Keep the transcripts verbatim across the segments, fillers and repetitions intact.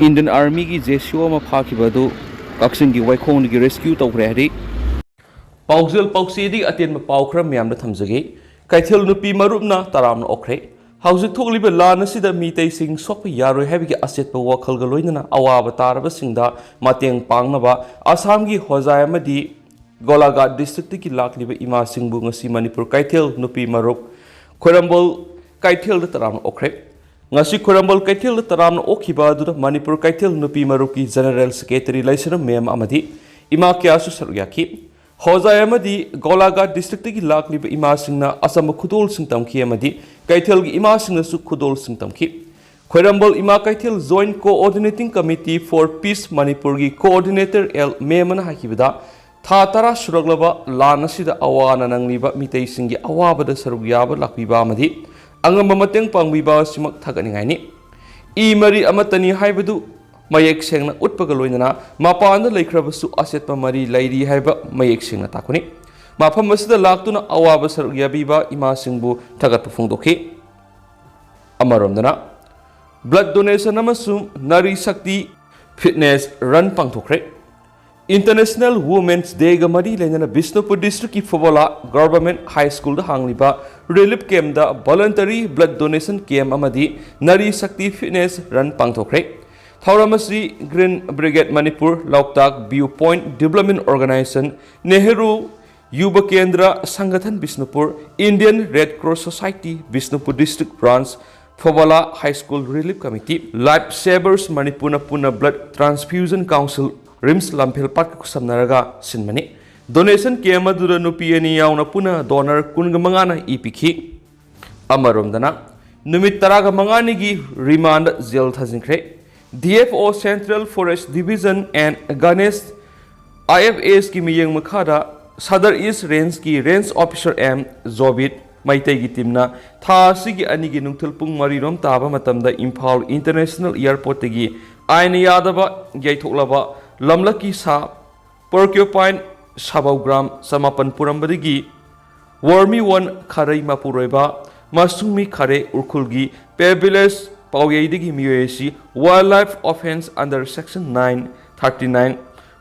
Indian ꯑꯥꯔꯃꯤꯒꯤ J ꯁꯤ ꯑꯣ ꯑꯃ ꯐꯥꯈꯤꯕ ꯑꯗꯨ ꯀꯛꯆꯤꯡꯒꯤ ꯋꯥꯏꯈꯣꯡꯗꯒꯤ ꯔꯦꯁꯀ꯭ꯌꯨ ꯇꯧꯈ꯭ꯔꯦ ꯍꯥꯏꯔꯤ꯫ ꯄꯥꯎꯖꯦꯜ ꯄꯥꯎꯆꯦꯗꯒꯤ ꯑꯇꯦꯟꯕ ꯄꯥꯎ ꯈꯔ ꯃꯌꯥꯝꯗ ꯊꯝꯖꯒꯦ꯫ ꯀꯩꯊꯦꯜ ꯅꯨꯄꯤ ꯃꯔꯨꯞꯅ ꯇꯔꯥꯝꯅ ꯑꯣꯛꯈ꯭ꯔꯦ꯫ ꯍꯧꯖꯤꯛ ꯊꯣꯛꯂꯤꯕ ꯂꯥꯟ ꯑꯁꯤꯗ ꯃꯤꯇꯩꯁꯤꯡ ꯁꯣꯛꯄ ꯌꯥꯔꯣꯏ ꯍꯥꯏꯕꯒꯤ ꯑꯆꯦꯠꯄ ꯋꯥꯈꯜꯒ ꯂꯣꯏꯅꯅ ꯑꯋꯥꯕ ꯇꯥꯔꯕꯁꯤꯡꯗ ꯃꯇꯦꯡ ꯄꯥꯡꯅꯕ ꯑꯁꯥꯝꯒꯤ ꯍꯣꯖꯥꯏ ꯑꯃꯗꯤ ꯒꯣꯂꯥꯘꯥꯠ ꯗꯤꯁꯇ꯭ꯔꯤꯛꯇꯒꯤ ꯂꯥꯛꯂꯤꯕ ꯏꯃꯥꯁꯤꯡꯕꯨ ꯉꯁꯤ ꯃꯅꯤꯄꯨꯔ ꯀꯩꯊꯦꯜ ꯅꯨꯄꯤ ꯃꯔꯨꯞ ꯈꯣꯏꯔꯝꯕꯣꯜ ꯀꯩꯊꯦꯜꯗ ꯇꯔꯥꯝꯅ ꯑꯣꯛꯈ꯭ꯔꯦ꯫ ꯉꯁꯤ ꯈꯣꯏꯔꯝꯕꯣꯜ ꯀꯩꯊꯦꯜꯗ ꯇꯔꯥꯝꯅ ꯑꯣꯛꯈꯤꯕ ꯑꯗꯨꯗ ꯃꯅꯤꯄꯨꯔ ꯀꯩꯊꯦꯜ ꯅꯨꯄꯤ ꯃꯔꯨꯞꯀꯤ ꯖꯦꯅꯔꯦꯜ ꯁꯦꯀ꯭ꯔꯦꯇꯔꯤ ꯂꯩꯁꯅꯝ ꯃꯦꯝ ꯑꯃꯗꯤ ꯏꯃꯥ ꯀꯌꯥꯁꯨ ꯁꯔꯨꯛ ꯌꯥꯈꯤ꯫ ꯍꯣꯖꯥꯏ ꯑꯃꯗꯤ ꯒꯣꯂꯥꯘꯥꯠ ꯗꯤꯁꯇ꯭ꯔꯤꯛꯇꯒꯤ ꯂꯥꯛꯂꯤꯕ ꯏꯃꯥꯁꯤꯡꯅ ꯑꯆꯝꯕ ꯈꯨꯗꯣꯜꯁꯤꯡ ꯇꯝꯈꯤ ꯑꯃꯗꯤ ꯀꯩꯊꯦꯜꯒꯤ ꯏꯃꯥꯁꯤꯡꯅꯁꯨ ꯈꯨꯗꯣꯜꯁꯤꯡ ꯇꯝꯈꯤ꯫ ꯈꯣꯏꯔꯝꯕꯣꯜ ꯏꯃꯥ ꯀꯩꯊꯦꯜ Joint Coordinating Committee for Peace ꯃꯅꯤꯄꯨꯔꯒꯤ ꯀꯣꯑꯣꯔꯗꯤꯅꯦꯇꯔ ꯑꯦꯜ ꯃꯦꯝ ꯑꯃꯅ ꯍꯥꯏꯈꯤꯕꯗ, ꯊꯥ ꯇꯔꯥ ꯁꯨꯔꯛꯂꯕ ꯂꯥꯟ ꯑꯁꯤꯗ ꯑꯋꯥ ꯑꯅꯥ ꯅꯪꯂꯤꯕ ꯃꯤꯇꯩꯁꯤꯡꯒꯤ ꯑꯋꯥꯕꯗ ꯁꯔꯨꯛ ꯌꯥꯕ ꯂꯥꯛꯄꯤꯕ ꯑꯃꯗꯤ ꯑꯉꯝꯕ ꯃꯇꯦꯡ ꯄꯥꯡꯕꯤꯕ ꯑꯁꯤꯃꯛ ꯊꯥꯒꯠꯅꯤꯡꯉꯥꯏꯅꯤ꯫ ꯏ ꯃꯔꯤ ꯑꯃꯠꯇꯅꯤ ꯍꯥꯏꯕꯗꯨ ꯃꯌꯦꯛ ꯁꯦꯡꯅ ꯎꯠꯄꯒ ꯂꯣꯏꯅꯅ ꯃꯄꯥꯟꯗ ꯂꯩꯈ꯭ꯔꯕꯁꯨ ꯑꯆꯦꯠꯄ ꯃꯔꯤ ꯂꯩꯔꯤ ꯍꯥꯏꯕ ꯃꯌꯦꯛ ꯁꯦꯡꯅ ꯇꯥꯛꯄꯅꯤ꯫ ꯃꯐꯝ ꯑꯁꯤꯗ ꯂꯥꯛꯇꯨꯅ ꯑꯋꯥꯕ ꯁꯔꯨꯛ ꯌꯥꯕꯤꯕ ꯏꯃꯥꯁꯤꯡꯕꯨ ꯊꯥꯒꯠꯄ ꯐꯣꯡꯗꯣꯛꯈꯤ꯫ ꯑꯃꯔꯣꯝꯗꯅ, ꯕ꯭ꯂꯗ ꯗꯣꯅꯦꯁꯟ ꯑꯃꯁꯨꯡ ꯅꯥꯔꯤ ꯁꯛꯇꯤ ꯐꯤꯠꯅꯦꯁ ꯔꯟ ꯄꯥꯡꯊꯣꯛꯈ꯭ꯔꯦ꯫ ꯏꯟꯇꯔꯅꯦꯁꯅꯦꯜ ꯋꯨꯃꯦꯟꯁ ꯗꯦꯒ ꯃꯔꯤ ꯂꯩꯅꯅ ꯕꯤꯁꯅꯨꯄꯨꯔ ꯗꯤꯁꯇ꯭ꯔꯤꯛꯀꯤ ꯐꯣꯕꯣꯂꯥ ꯒꯚꯔꯟꯃꯦꯟꯠ ꯍꯥꯏ ꯁ꯭ꯀꯨꯜꯗ ꯍꯥꯡꯂꯤꯕ ꯔꯤꯂꯤꯐ ꯀꯦꯝꯞꯗ ꯚꯣꯂꯟꯇꯔꯤ ꯕ꯭ꯂꯗ ꯗꯣꯅꯦꯁꯟ ꯀꯦꯝꯞ ꯑꯃꯗꯤ ꯅꯥꯔꯤ ꯁꯛꯇꯤ ꯐꯤꯠꯅꯦꯁ ꯔꯟ ꯄꯥꯡꯊꯣꯛꯈ꯭ꯔꯦ꯫ ꯊꯧꯔꯝ ꯑꯁꯤ green brigade Manipur, Loktak view point development organisation, Nehru Yuva Kendra Sangathan Bishnupur, Indian red cross society Bishnupur district branch, Phubala high school relief committee, life savers ꯃꯅꯤꯄꯨꯔꯅ ꯄꯨꯟꯅ ꯕ꯭ꯂꯗ ꯇ꯭ꯔꯥꯟꯁꯐ꯭ꯌꯨꯖꯟ ꯀꯥꯎꯟꯁꯤꯜ, ꯔꯤꯝꯁ ꯂꯝꯐꯦꯜ ꯄꯥꯠꯀ ꯈꯨꯠꯁꯝꯅꯔꯒ ꯁꯤꯟꯕꯅꯤ꯫ ꯗꯣꯅꯦꯁꯟ ꯀꯦꯝꯞ ꯑꯗꯨꯗ ꯅꯨꯄꯤ ꯑꯅꯤ ꯌꯥꯎꯅ ꯄꯨꯟꯅ ꯗꯣꯅꯔ ꯀꯨꯟꯒ ꯃꯉꯥꯅ ꯏ ꯄꯤꯈꯤ꯫ ꯑꯃꯔꯣꯝꯗꯅ, ꯅꯨꯃꯤꯠ ꯇꯔꯥꯒ ꯃꯉꯥꯅꯤꯒꯤ ꯔꯤꯃꯥꯟꯗ gel ꯊꯥꯖꯤꯟꯈ꯭ꯔꯦ꯫ D F O Central Forest Division and Ganesh I F S ꯀꯤ ꯃꯤꯠꯌꯦꯡ ꯃꯈꯥꯗ ꯁꯗꯔ ꯏꯁ ꯔꯦꯟꯖꯀꯤ ꯔꯦꯟꯖ ꯑꯣꯐꯤꯁꯔ ꯑꯦꯝ ꯖꯣꯕꯤꯠ ꯃꯩꯇꯩꯒꯤ ꯇꯤꯝꯅ ꯊꯥ ꯑꯁꯤꯒꯤ ꯑꯅꯤꯒꯤ ꯅꯨꯡꯊꯤꯜ ꯄꯨꯡ ꯃꯔꯤꯔꯣꯝ ꯇꯥꯕ ꯃꯇꯝꯗ ꯏꯝꯐꯥꯜ ꯏꯟꯇꯔꯅꯦꯁꯅꯦꯜ ꯑꯦꯌꯔꯄꯣꯔꯠꯇꯒꯤ ꯑꯥꯏꯟꯅ ꯌꯥꯗꯕ ꯌꯩꯊꯣꯛꯂꯕ ꯂꯝꯂꯛꯀꯤ ꯁꯥ ꯄꯣꯔꯀ꯭ꯌꯨꯄꯥꯏꯟ ꯁꯥꯕꯧꯒ꯭ꯔꯥꯝ ꯆꯃꯥꯄꯟ ꯄꯨꯔꯝꯕꯗꯒꯤ ꯋꯥꯔꯃꯤ ꯋꯥꯟ ꯈꯥꯔꯩ ꯃꯄꯨꯔꯣꯏꯕ ꯃꯁꯨꯡꯃꯤ ꯈꯥꯔꯦ ꯎꯔꯈꯨꯜꯒꯤ ꯄꯦ ꯚꯤꯂꯦꯖ ꯄꯥꯎꯌꯩꯗꯒꯤ ꯃꯤꯑꯣꯏ ꯑꯁꯤ Wildlife Offence under Section nine thirty nine,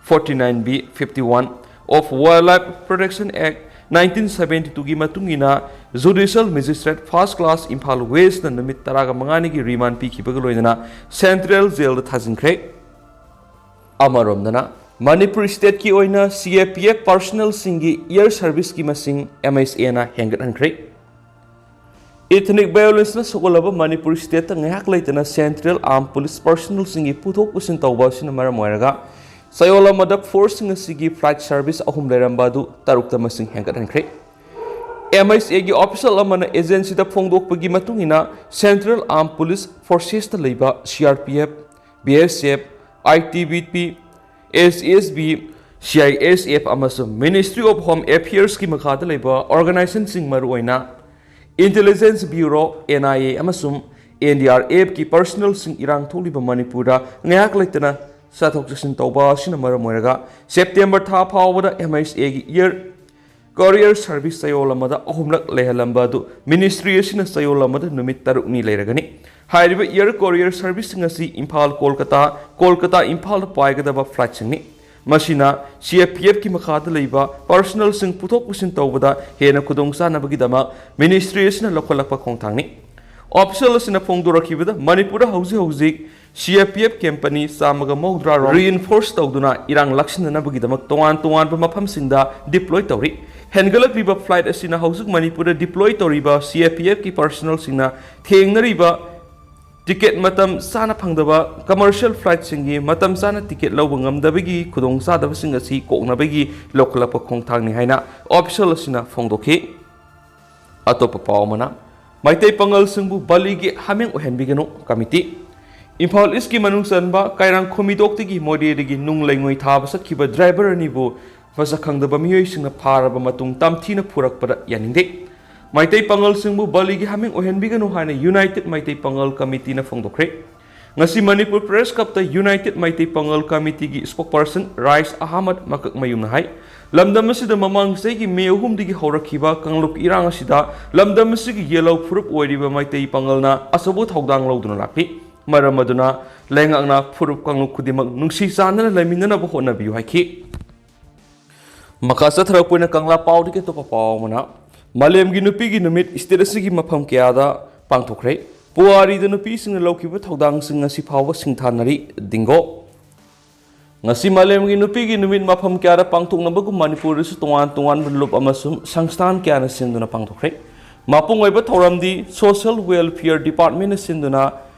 forty nine B, fifty one of Wildlife Protection Act nineteen seventy two ꯒꯤ ꯃꯇꯨꯡ ꯏꯟꯅ Judicial Magistrate First Class Imphal West ꯅ ꯅꯨꯃꯤꯠ ꯇꯔꯥꯃꯉꯥꯅꯤꯒꯤ remand ꯄꯤꯈꯤꯕꯒ ꯂꯣꯏꯅꯅ Central Jail ꯗ ꯊꯥꯖꯤꯟꯈ꯭ꯔꯦ꯫ ꯑꯃꯔꯣꯝꯗꯅ, ꯃꯅꯤꯄꯨꯔ state ꯀꯤ ꯑꯣꯏꯅ C A P F personnel ꯁꯤꯡꯒꯤ air service ꯀꯤ ꯃꯁꯤꯡ M H A ꯅ ꯍꯦꯟꯒꯠꯍꯟꯈ꯭ꯔꯦ꯫ Ethnic violence ꯅ ꯁꯣꯛꯍꯜꯂꯕ ꯃꯅꯤꯄꯨꯔ state ꯇ ꯉꯥꯏꯍꯥꯛ ꯂꯩꯇꯅ Central Armed Police personnel ꯁꯤꯡꯒꯤ ꯄꯨꯊꯣꯛ ꯄꯨꯁꯤꯟ ꯇꯧꯕ ꯑꯁꯤꯅ ꯃꯔꯝ ꯑꯣꯏꯔꯒ ꯆꯌꯣꯜ ꯑꯃꯗ force ꯁꯤꯡ ꯑꯁꯤꯒꯤ flight service ꯑꯍꯨꯝ ꯂꯩꯔꯝꯕ ꯑꯗꯨ ꯇꯔꯨꯛꯇ ꯃꯁꯤꯡ ꯍꯦꯟꯒꯠꯍꯟꯈ꯭ꯔꯦ꯫ M H A ꯒꯤ official ꯑꯃꯅ agency ꯗ ꯐꯣꯡꯗꯣꯛꯄꯒꯤ ꯃꯇꯨꯡ ꯏꯟꯅ, Central Armed Police Forces ꯇ ꯂꯩꯕ C R P F, B S F, I T B P, S S B, C I S F ꯑꯃꯁꯨꯡ Ministry of Home Affairs ꯀꯤ ꯃꯈꯥꯗ ꯂꯩꯕ organization ꯁꯤꯡ, ꯃꯔꯨꯑꯣꯏꯅ Intelligence Bureau, N I A, ꯑꯃꯁꯨꯡ N D R F ꯀꯤ personnel ꯁꯤꯡ ꯏꯔꯥꯡ ꯊꯣꯛꯂꯤꯕ ꯃꯅꯤꯄꯨꯔꯗ ꯉꯥꯏꯍꯥꯛ ꯂꯩꯇꯅ ꯆꯠꯊꯣꯛ ꯆꯠꯁꯤꯟ ꯇꯧꯕ ꯑꯁꯤꯅ ꯃꯔꯝ ꯑꯣꯏꯔꯒ, September ꯊꯥ ꯐꯥꯎꯕꯗ M H A ꯒꯤ air courier service ꯆꯌꯣꯜ ꯑꯃꯗ ꯑꯍꯨꯝꯂꯛ ꯂꯩꯍꯜꯂꯝꯕ ꯑꯗꯨ ministry ꯑꯁꯤꯅ ꯆꯌꯣꯜ ꯑꯃꯗ ꯅꯨꯃꯤꯠ ꯇꯔꯨꯛꯅꯤ ꯂꯩꯔꯒꯅꯤ꯫ ꯍꯥꯏꯔꯤꯕ air courier service ꯁꯤꯡ ꯑꯁꯤ ꯏꯝꯐꯥꯜ, ꯀꯣꯜꯀꯇꯥ, ꯀꯣꯜꯀꯇꯥ, ꯏꯝꯐꯥꯜꯗ ꯄꯥꯏꯒꯗꯕ flight ꯁꯤꯡꯅꯤ꯫ ꯃꯁꯤꯅ C A P F ꯀꯤ ꯃꯈꯥꯗ ꯂꯩꯕ personnel ꯁꯤꯡ ꯄꯨꯊꯣꯛ ꯄꯨꯁꯤꯟ ꯇꯧꯕꯗ ꯍꯦꯟꯅ ꯈꯨꯗꯣꯡꯆꯥꯅꯕꯒꯤꯗꯃꯛ ministry ꯑꯁꯤꯅ ꯂꯧꯈꯠꯂꯛꯄ ꯈꯣꯡꯊꯥꯡꯅꯤ꯫ Official ꯑꯁꯤꯅ ꯐꯣꯡꯗꯣꯔꯛꯈꯤꯕꯗ, ꯃꯅꯤꯄꯨꯔꯗ ꯍꯧꯖꯤꯛ ꯍꯧꯖꯤꯛ C A P F company ꯆꯥꯝꯃꯒ ꯃꯧꯗ꯭ꯔꯥ ꯔꯣꯝ reinforce ꯇꯧꯗꯨꯅ ꯏꯔꯥꯡ ꯂꯥꯛꯁꯤꯟꯅꯅꯕꯒꯤꯗꯃꯛ ꯇꯣꯉꯥꯟ ꯇꯣꯉꯥꯟꯕ ꯃꯐꯝꯁꯤꯡꯗ deploy ꯇꯧꯔꯤ꯫ ꯍꯦꯟꯒꯠꯂꯛꯂꯤꯕ flight ꯑꯁꯤꯅ ꯍꯧꯖꯤꯛ ꯃꯅꯤꯄꯨꯔꯗ deploy ꯇꯧꯔꯤꯕ C A P F ꯀꯤ personnel ꯁꯤꯡꯅ ꯊꯦꯡꯅꯔꯤꯕ ticket ꯃꯇꯝ ꯆꯥꯅ ꯐꯪꯗꯕ, commercial flight ꯁꯤꯡꯒꯤ ꯃꯇꯝ ꯆꯥꯅ ticket ꯂꯧꯕ ꯉꯝꯗꯕꯒꯤ ꯈꯨꯗꯣꯡꯆꯥꯗꯕꯁꯤꯡ ꯑꯁꯤ ꯀꯣꯛꯅꯕꯒꯤ ꯂꯧꯈꯠꯂꯛꯄ ꯈꯣꯡꯊꯥꯡꯅꯤ ꯍꯥꯏꯅ official ꯑꯁꯤꯅ ꯐꯣꯡꯗꯣꯛꯈꯤ꯫ ꯑꯇꯣꯞꯄ ꯄꯥꯎ ꯑꯃꯅ, ꯃꯩꯇꯩ ꯄꯥꯉꯜꯁꯤꯡꯕꯨ ꯕꯂꯤꯒꯤ ꯍꯥꯃꯦꯡ ꯑꯣꯏꯍꯟꯕꯤꯒꯅꯨ ꯀꯃꯤꯇꯤ꯫ ꯏꯝꯐꯥꯜ ꯏꯁꯀꯤ ꯃꯅꯨꯡ ꯆꯟꯕ ꯀꯥꯏꯔꯥꯡ ꯈꯨꯃꯤꯗꯣꯛꯇꯒꯤ ꯃꯣꯔꯦꯗꯒꯤ ꯅꯨꯡ ꯂꯩꯉꯣꯏ ꯊꯥꯕ ꯆꯠꯈꯤꯕ driver ꯑꯅꯤꯕꯨ ꯃꯁꯛ ꯈꯪꯗꯕ ꯃꯤꯑꯣꯏꯁꯤꯡꯅ ꯐꯥꯔꯕ ꯃꯇꯨꯡ ꯇꯝꯊꯤꯅ ꯐꯨꯔꯛꯄꯗ ꯌꯥꯅꯤꯡꯗꯦ꯫ ꯃꯩꯇꯩ ꯄꯥꯉꯜꯁꯤꯡꯕꯨ ꯕꯂꯤꯒꯤ ꯍꯥꯃꯦꯡ ꯑꯣꯏꯍꯟꯕꯤꯒꯅꯨ ꯍꯥꯏꯅ United ꯃꯩꯇꯩ ꯄꯥꯉꯜ ꯀꯃꯤꯇꯤꯅ ꯐꯣꯡꯗꯣꯛꯈ꯭ꯔꯦ꯫ ꯉꯁꯤ ꯃꯅꯤꯄꯨꯔ ꯄ꯭ꯔꯦꯁ ꯀ꯭ꯂꯕꯇ ꯌꯨꯅꯥꯏꯇꯦꯗ ꯃꯩꯇꯩ ꯄꯥꯉꯜ ꯀꯃꯤꯇꯤꯒꯤ ꯁ꯭ꯄꯣꯛꯄꯔꯁꯟ ꯔꯥꯏꯁ ꯑꯍꯃꯗ ꯃꯀꯛꯃꯌꯨꯝꯅ ꯍꯥꯏ, ꯂꯝꯗꯝ ꯑꯁꯤꯗ ꯃꯃꯥꯡ ꯆꯍꯤꯒꯤ ꯃꯦ ꯑꯍꯨꯝꯗꯒꯤ ꯍꯧꯔꯛꯈꯤꯕ ꯀꯥꯡꯂꯨꯞ ꯏꯔꯥꯡ ꯑꯁꯤꯗ ꯂꯝꯗꯝ ꯑꯁꯤꯒꯤ ꯌꯦꯜꯍꯧ ꯐꯨꯔꯨꯞ ꯑꯣꯏꯔꯤꯕ ꯃꯩꯇꯩ ꯄꯥꯉꯜꯅ ꯑꯆꯧꯕ ꯊꯧꯗꯥꯡ ꯂꯧꯗꯨꯅ ꯂꯥꯛꯂꯤ꯫ ꯃꯔꯝ ꯑꯗꯨꯅ ꯂꯩꯉꯥꯛꯅ ꯐꯨꯔꯨꯞ ꯀꯥꯡꯂꯨꯞ ꯈꯨꯗꯤꯡꯃꯛ ꯅꯨꯡꯁꯤ ꯆꯥꯟꯅꯅ ꯂꯩꯃꯤꯟꯅꯅꯕ ꯍꯣꯠꯅꯕꯤꯌꯨ ꯍꯥꯏꯈꯤ꯫ ꯃꯈꯥ ꯆꯠꯊꯔꯛꯄ ꯑꯣꯏꯅ ꯀꯪꯂꯥ ꯄꯥꯎꯗꯒꯤ ꯑꯇꯣꯞꯄ ꯄꯥꯎ ꯑꯃꯅ, ꯃꯥꯂꯦꯝꯒꯤ ꯅꯨꯄꯤꯒꯤ ꯅꯨꯃꯤꯠ ꯁ꯭ꯇꯦꯠ ꯑꯁꯤꯒꯤ ꯃꯐꯝ ꯀꯌꯥꯗ ꯄꯥꯡꯊꯣꯛꯈ꯭ꯔꯦ꯫ ꯄꯨꯋꯥꯔꯤꯗ ꯅꯨꯄꯤꯁꯤꯡꯅ ꯂꯧꯈꯤꯕ ꯊꯧꯗꯥꯡꯁꯤꯡ ꯉꯁꯤ ꯐꯥꯎꯕ ꯁꯤꯡꯊꯥꯅꯔꯤ꯫ ꯗꯤꯡꯒꯣ꯫ ꯉꯁꯤ ꯃꯥꯂꯦꯝꯒꯤ ꯅꯨꯄꯤꯒꯤ ꯅꯨꯃꯤꯠ ꯃꯐꯝ ꯀꯌꯥꯗ ꯄꯥꯡꯊꯣꯛꯅꯕꯒꯨꯝ ꯃꯅꯤꯄꯨꯔꯗꯁꯨ ꯇꯣꯉꯥꯟ ꯇꯣꯉꯥꯟꯕ ꯂꯨꯞ ꯑꯃꯁꯨꯡ ꯁꯪꯁꯊꯥꯟ ꯀꯌꯥꯅ ꯁꯤꯟꯗꯨꯅ ꯄꯥꯡꯊꯣꯛꯈ꯭ꯔꯦ꯫ ꯃꯄꯨꯡ ꯑꯣꯏꯕ ꯊꯧꯔꯝꯗꯤ ꯁꯣꯁꯤꯌꯦꯜ ꯋꯦꯜꯐꯤꯌꯔ ꯗꯤꯄꯥꯔꯠꯃꯦꯟꯅ ꯁꯤꯟꯗꯨꯅ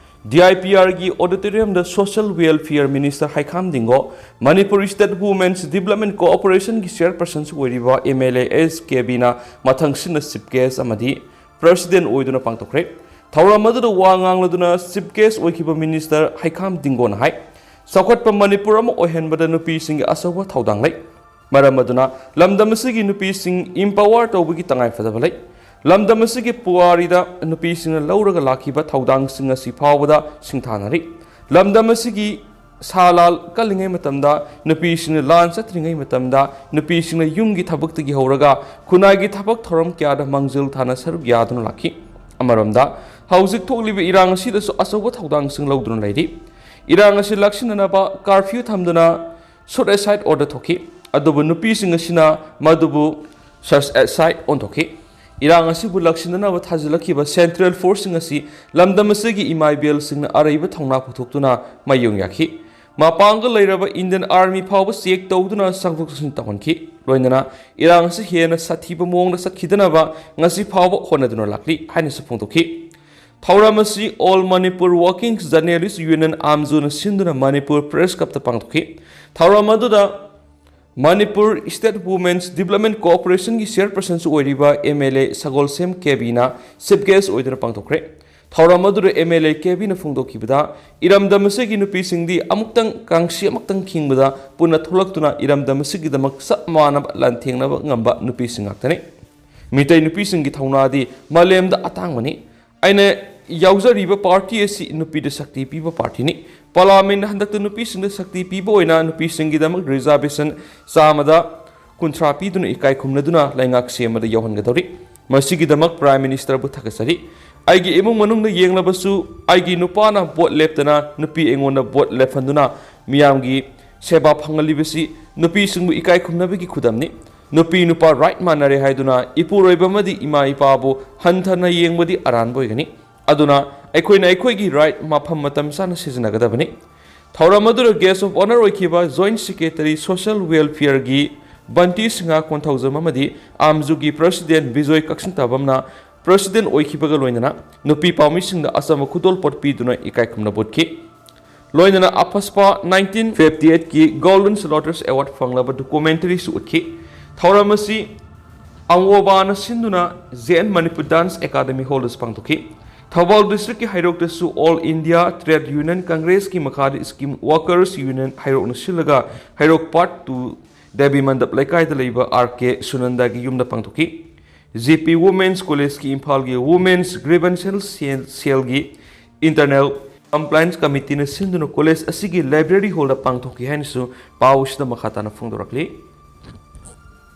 ꯗꯤ ꯑꯥꯏ ꯄꯤ ꯑꯥꯔꯒꯤ ꯑꯣꯗꯤꯇꯣꯔꯤꯌꯝꯗ social welfare minister Heikham Dingo, Manipur state women's development ꯀꯣꯑꯣꯄꯔꯦꯁꯟꯒꯤ ꯆꯤꯌꯔꯄꯔꯁꯟꯁꯨ ꯑꯣꯏꯔꯤꯕ ꯑꯦꯝ ꯑꯦꯜ ꯑꯦ ꯑꯦꯁ ꯀꯦꯕꯤꯅ ꯃꯊꯪꯁꯤꯠꯅ ꯆꯤꯐ ꯒꯦꯁ ꯑꯃꯗꯤ ꯄ꯭ꯔꯁꯤꯗꯦꯟ ꯑꯣꯏꯗꯨꯅ ꯄꯥꯡꯊꯣꯛꯈ꯭ꯔꯦ꯫ ꯊꯧꯔꯝ ꯑꯗꯨꯗ ꯋꯥ ꯉꯥꯡꯂꯗꯨꯅ ꯆꯤꯐ ꯒꯦꯁ ꯑꯣꯏꯈꯤꯕ ꯃꯤꯅꯤꯁꯇꯔ ꯍꯩꯈꯥꯝ ꯗꯤꯡꯒꯣꯅ ꯍꯥꯏ, ꯆꯥꯎꯈꯠꯄ ꯃꯅꯤꯄꯨꯔ ꯑꯃ ꯑꯣꯏꯍꯟꯕꯗ ꯅꯨꯄꯤꯁꯤꯡꯒꯤ ꯑꯆꯧꯕ ꯊꯧꯗꯥꯡ ꯂꯩ꯫ ꯃꯔꯝ ꯑꯗꯨꯅ ꯂꯝꯗꯝ ꯑꯁꯤꯒꯤ ꯅꯨꯄꯤꯁꯤꯡ ꯏꯝꯄꯥꯋꯔ ꯇꯧꯕꯒꯤ ꯇꯉꯥꯏꯐꯗꯕ ꯂꯩ꯫ ꯂꯝꯗꯝ ꯑꯁꯤꯒꯤ ꯄꯨꯋꯥꯔꯤꯗ ꯅꯨꯄꯤꯁꯤꯡꯅ ꯂꯧꯔꯒ ꯂꯥꯛꯈꯤꯕ ꯊꯧꯗꯥꯡꯁꯤꯡ ꯑꯁꯤ ꯐꯥꯎꯕꯗ ꯁꯤꯡꯊꯥꯅꯔꯤ꯫ ꯂꯝꯗꯝ ꯑꯁꯤꯒꯤ ꯁꯥ ꯂꯥꯜ ꯀꯜꯂꯤꯉꯩ ꯃꯇꯝꯗ, ꯅꯨꯄꯤꯁꯤꯡꯅ ꯂꯥꯟ ꯆꯠꯇ꯭ꯔꯤꯉꯩ ꯃꯇꯝꯗ, ꯅꯨꯄꯤꯁꯤꯡꯅ ꯌꯨꯝꯒꯤ ꯊꯕꯛꯇꯒꯤ ꯍꯧꯔꯒ ꯈꯨꯟꯅꯥꯏꯒꯤ ꯊꯕꯛ ꯊꯧꯔꯝ ꯀꯌꯥꯗ ꯃꯥꯡꯖꯤꯜ ꯊꯥꯅ ꯁꯔꯨꯛ ꯌꯥꯗꯨꯅ ꯂꯥꯛꯈꯤ꯫ ꯑꯃꯔꯣꯝꯗ, ꯍꯧꯖꯤꯛ ꯊꯣꯛꯂꯤꯕ ꯏꯔꯥꯡ ꯑꯁꯤꯗꯁꯨ ꯑꯆꯧꯕ ꯊꯧꯗꯥꯡꯁꯤꯡ ꯂꯧꯗꯨꯅ ꯂꯩꯔꯤ꯫ ꯏꯔꯥꯡ ꯑꯁꯤ ꯂꯥꯛꯁꯤꯟꯅꯅꯕ ꯀꯥꯔꯐ꯭ꯌꯨ ꯊꯝꯗꯨꯅ ꯁꯨꯠ ꯑꯦꯁꯥꯏꯠ ꯑꯣꯔꯗꯔ ꯊꯣꯛꯈꯤ꯫ ꯑꯗꯨꯕꯨ ꯅꯨꯄꯤꯁꯤꯡ ꯑꯁꯤꯅ ꯃꯗꯨꯕꯨ ꯁꯔꯆ ꯑꯦꯁꯥꯏꯠ ꯑꯣꯟꯊꯣꯛꯈꯤ꯫ ꯏꯔꯥꯡ ꯑꯁꯤꯕꯨ ꯂꯥꯛꯁꯤꯟꯅꯅꯕ ꯊꯥꯖꯤꯜꯂꯛꯈꯤꯕ ꯁꯦꯟꯇ꯭ꯔꯦꯜ ꯐꯣꯔꯁꯁꯤꯡ ꯑꯁꯤ ꯂꯝꯗꯝ ꯑꯁꯤꯒꯤ ꯏꯃꯥ ꯏꯕꯦꯜꯁꯤꯡꯅ ꯑꯔꯩꯕ ꯊꯧꯅꯥ ꯄꯨꯊꯣꯛꯇꯨꯅ ꯃꯥꯌꯣꯡ ꯌꯥꯈꯤ꯫ ꯃꯄꯥꯡꯒꯜ ꯂꯩꯔꯕ ꯏꯟꯗꯤꯌꯟ ꯑꯥꯔꯃꯤ ꯐꯥꯎꯕ ꯆꯦꯛ ꯇꯧꯗꯨꯅ ꯆꯪꯊꯣꯛ ꯆꯪꯁꯤꯟ ꯇꯧꯍꯟꯈꯤ꯫ ꯂꯣꯏꯅꯅ ꯏꯔꯥꯡ ꯑꯁꯤ ꯍꯦꯟꯅ ꯁꯥꯊꯤꯕ ꯃꯑꯣꯡꯗ ꯆꯠꯈꯤꯗꯅꯕ ꯉꯁꯤ ꯐꯥꯎꯕ ꯍꯣꯠꯅꯗꯨꯅ ꯂꯥꯛꯂꯤ ꯍꯥꯏꯅꯁꯨ ꯐꯣꯡꯗꯣꯛꯈꯤ꯫ ꯊꯧꯔꯝ ꯑꯁꯤ All Manipur Working Journalist Union, ꯑꯥꯝꯖꯨꯅ ꯁꯤꯟꯗꯨꯅ ꯃꯅꯤꯄꯨꯔ ꯄ꯭ꯔꯦꯁ ꯀ꯭ꯂꯕꯇ ꯄꯥꯡꯊꯣꯛꯈꯤ꯫ ꯊꯧꯔꯝ ꯑꯗꯨꯗ ꯃꯅꯤꯄꯨꯔ ꯁ꯭ꯇꯦꯠ ꯋꯨꯃꯦꯟꯁ ꯗꯤꯕ꯭ꯂꯞꯃꯦꯟ ꯀꯣꯑꯣꯄꯔꯦꯁꯟꯒꯤ ꯆꯤꯌꯔꯄꯔꯁꯟꯁꯨ ꯑꯣꯏꯔꯤꯕ ꯑꯦꯝ ꯑꯦꯜ ꯑꯦ ꯁꯒꯣꯜꯁꯦꯝ ꯀꯦꯕꯤꯅ ꯆꯤꯐ ꯒꯦꯁ ꯑꯣꯏꯗꯨꯅ ꯄꯥꯡꯊꯣꯛꯈ꯭ꯔꯦ꯫ ꯊꯧꯔꯝ ꯑꯗꯨꯗ ꯑꯦꯝ ꯑꯦꯜ ꯑꯦ ꯀꯦꯕꯤꯅ ꯐꯣꯡꯗꯣꯛꯈꯤꯕꯗ, ꯏꯔꯝꯗꯝ ꯑꯁꯤꯒꯤ ꯅꯨꯄꯤꯁꯤꯡꯗꯤ ꯑꯃꯨꯛꯇꯪ, ꯀꯥꯡꯁꯤ ꯑꯃꯨꯛꯇꯪ ꯈꯤꯡꯕꯗ ꯄꯨꯟꯅ ꯊꯣꯛꯂꯛꯇꯨꯅ ꯏꯔꯝꯗꯝ ꯑꯁꯤꯒꯤꯗꯃꯛ ꯆꯞ ꯃꯥꯟꯅꯕ ꯂꯥꯟꯊꯦꯡꯅꯕ ꯉꯝꯕ ꯅꯨꯄꯤꯁꯤꯡ ꯉꯥꯛꯇꯅꯤ꯫ ꯃꯤꯇꯩ ꯅꯨꯄꯤꯁꯤꯡꯒꯤ ꯊꯧꯅꯥꯗꯤ ꯃꯥꯂꯦꯝꯗ ꯑꯇꯥꯡꯕꯅꯤ꯫ ꯑꯩꯅ ꯌꯥꯎꯖꯔꯤꯕ ꯄꯥꯔꯇꯤ ꯑꯁꯤ ꯅꯨꯄꯤꯗ ꯁꯛꯇꯤ ꯄꯤꯕ ꯄꯥꯔꯇꯤꯅꯤ꯫ ꯄꯥꯔꯂꯤꯌꯥꯃꯦꯟꯠꯅ ꯍꯟꯗꯛꯇ ꯅꯨꯄꯤꯁꯤꯡꯗ ꯁꯛꯇꯤ ꯄꯤꯕ ꯑꯣꯏꯅ ꯅꯨꯄꯤꯁꯤꯡꯒꯤꯗꯃꯛ ꯔꯤꯖꯥꯔꯕꯦꯁꯟ ꯆꯥꯝꯃꯗ ꯀꯨꯟꯊ꯭ꯔꯥ ꯄꯤꯗꯨꯅ ꯏꯀꯥꯏ ꯈꯨꯝꯅꯗꯨꯅ ꯂꯩꯉꯥꯛ ꯁꯦꯝꯕꯗ ꯌꯥꯎꯍꯟꯒꯗꯧꯔꯤ꯫ ꯃꯁꯤꯒꯤꯗꯃꯛ ꯄ꯭ꯔꯥꯏꯝ ꯃꯤꯅꯤꯁꯇꯔꯕꯨ ꯊꯥꯒꯠꯆꯔꯤ꯫ ꯑꯩꯒꯤ ꯏꯃꯨꯡ ꯃꯅꯨꯡꯗ ꯌꯦꯡꯂꯕꯁꯨ ꯑꯩꯒꯤ ꯅꯨꯄꯥꯅ ꯚꯣꯠ ꯂꯦꯞꯇꯅ ꯅꯨꯄꯤ ꯑꯩꯉꯣꯟꯗ ꯚꯣꯠ ꯂꯦꯞꯍꯟꯗꯨꯅ ꯃꯤꯌꯥꯝꯒꯤ ꯁꯦꯕꯥ ꯐꯪꯍꯜꯂꯤꯕꯁꯤ ꯅꯨꯄꯤꯁꯤꯡꯕꯨ ꯏꯀꯥꯏ ꯈꯨꯝꯅꯕꯒꯤ ꯈꯨꯗꯝꯅꯤ꯫ ꯅꯨꯄꯤ ꯅꯨꯄꯥ ꯔꯥꯏꯠ ꯃꯥꯟꯅꯔꯦ ꯍꯥꯏꯗꯨꯅ ꯏꯄꯨꯔꯣꯏꯕ ꯑꯃꯗꯤ ꯏꯃꯥ ꯏꯄꯥꯕꯨ ꯍꯟꯊꯅ ꯌꯦꯡꯕꯗꯤ ꯑꯔꯥꯟꯕ ꯑꯣꯏꯒꯅꯤ꯫ ꯑꯗꯨꯅ ꯑꯩꯈꯣꯏꯅ ꯑꯩꯈꯣꯏꯒꯤ ꯔꯥꯏꯠ ꯃꯐꯝ ꯃꯇꯝ ꯆꯥꯅ ꯁꯤꯖꯤꯟꯅꯒꯗꯕꯅꯤ꯫ ꯊꯧꯔꯝ ꯑꯗꯨꯗ ꯒꯦꯁ ꯑꯣꯐ ꯑꯣꯅꯔ ꯑꯣꯏꯈꯤꯕ joint secretary social ꯋꯦꯜꯐꯤꯌꯔꯒꯤ ꯕꯟꯇꯤ Singh Konthoujam ꯑꯃꯗꯤ ꯑꯥꯝꯖꯨꯒꯤ ꯄ꯭ꯔꯁꯤꯗꯦꯟꯠ ꯕꯤꯖꯣꯏ ꯀꯛꯆꯤꯡꯇꯥꯕꯝꯅ ꯄ꯭ꯔꯁꯤꯗꯦꯟꯠ ꯑꯣꯏꯈꯤꯕꯒ ꯂꯣꯏꯅꯅ ꯅꯨꯄꯤ ꯄꯥꯎꯃꯤꯁꯤꯡꯗ ꯑꯆꯝꯕ ꯈꯨꯗꯣꯜꯄꯣꯠ ꯄꯤꯗꯨꯅ ꯏꯀꯥꯏ ꯈꯨꯝꯅꯕ ꯎꯠꯈꯤ꯫ ꯂꯣꯏꯅꯅ ꯑꯐꯁꯄꯥ ꯅꯥꯏꯟꯇꯤꯟ ꯐꯤꯐꯇꯤ ꯑꯩꯠꯀꯤ ꯒꯣꯜꯗꯟ ꯁꯣꯂꯣꯇꯔꯁ ꯑꯦꯋꯥꯔꯗ ꯐꯪꯂꯕ ꯗꯣꯀꯨꯃꯦꯟꯇꯔꯤꯁꯨ ꯎꯠꯈꯤ꯫ ꯊꯧꯔꯝ ꯑꯁꯤ ꯑꯪꯋꯣꯕꯥꯅ ꯁꯤꯟꯗꯨꯅ J N Manipur dance academy ꯍꯣꯜꯗꯁꯨ ꯄꯥꯡꯊꯣꯛꯈꯤ꯫ ꯊꯧꯕꯥꯜ ꯗꯤꯁꯇ꯭ꯔꯤꯛꯀꯤ ꯍꯩꯔꯣꯛꯇꯁꯨ ꯑꯣꯜ ꯏꯟꯗꯤꯌꯥ ꯇ꯭ꯔꯦꯗ ꯌꯨꯅꯤꯌꯟ ꯀꯪꯒ꯭ꯔꯦꯁꯀꯤ ꯃꯈꯥꯗ ꯁ꯭ꯀꯤꯝ ꯋꯥꯔꯀꯔꯁ ꯌꯨꯅꯤꯌꯟ ꯍꯩꯔꯣꯛꯅ ꯁꯤꯜꯂꯒ ꯍꯩꯔꯣꯛ ꯄꯥꯔꯠ ꯇꯨ ꯗꯦꯕꯤ ꯃꯟꯗꯞ ꯂꯩꯀꯥꯏꯗ ꯂꯩꯕ ꯑꯥꯔ ꯀꯦ ꯁꯨꯅꯟꯗꯥꯒꯤ ꯌꯨꯝꯗ ꯄꯥꯡꯊꯣꯛꯈꯤ꯫ ꯖꯦ ꯄꯤ ꯋꯨꯃꯦꯟꯁ ꯀꯣꯂꯦꯖꯀꯤ ꯏꯝꯐꯥꯜꯒꯤ ꯋꯨꯃꯦꯟꯁ ꯒ꯭ꯔꯤꯚꯦꯟꯁꯦꯜ ꯁꯦꯜ, ꯁꯦꯜꯒꯤ ꯏꯟꯇꯔꯅꯦꯜ ꯀꯝꯄ꯭ꯂꯥꯏꯟꯁ ꯀꯃꯤꯇꯤꯅ ꯁꯤꯟꯗꯨꯅ ꯀꯣꯂꯦꯖ ꯑꯁꯤꯒꯤ ꯂꯥꯏꯕ꯭ꯔꯦꯔꯤ ꯍꯣꯜꯗ ꯄꯥꯡꯊꯣꯛꯈꯤ ꯍꯥꯏꯅꯁꯨ ꯄꯥꯎ ꯑꯁꯤꯗ ꯃꯈꯥ ꯇꯥꯅ ꯐꯣꯡꯗꯣꯔꯛꯂꯤ꯫